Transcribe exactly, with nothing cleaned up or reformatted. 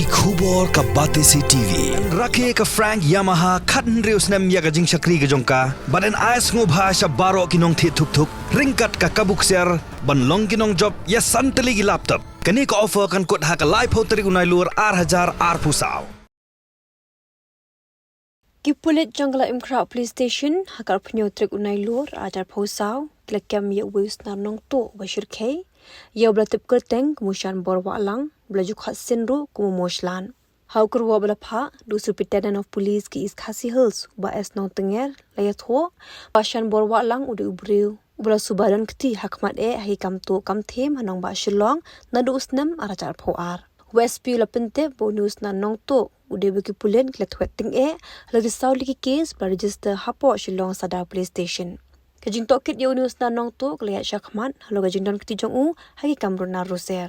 Ki khubor ka Batesi T V. Rakhe ka Frank Yamaha khathynriew snem ïa ka jingshakri ka jong ka. Bad yn ai sngewbha sha baroh ki nongthied thuk thuk ryngkat ka kabu ksiar ban long ki nongjop ïa san tylli ki laptop. Kane ka offer kan kut ha ka laiphew tarik u Nailur ar hajar arphew saw. Ki pulit jong ka Laitumkhrah Police Station ha ka arphew tarik u Nailur ar hajar arphew saw ki la kem ïa uwei u snar nongtuh uba shyrkhei ïa uba la tip kyrteng kum u Shanbor Wahlang, uba la ju khot sien ruh kum u Moshlan. Ha u kyrwoh ba la phah da u Superintendent of Police ka East Khasi Hills, u Bah S Nongtnger, la ïathuh ba u Shanbor Wahlang u dei u briew uba la suba don kti ha khmat eh ha ki kam tuh kam thiem ha nongbah Shillong naduh u snem ar hajar arphew ar. U S P u la pyntip ba une u snar nongtuh u dei uba ki pulit ki la thwet tyngeh halor ki saw tylli ki case ba la register hapoh Shillong Sadar Police Station. Ka jingtohkit ïa une u snar nongtuh ka la ïaid shakhmat halor ka jingdon kti jong u ha ki kam runar ruser.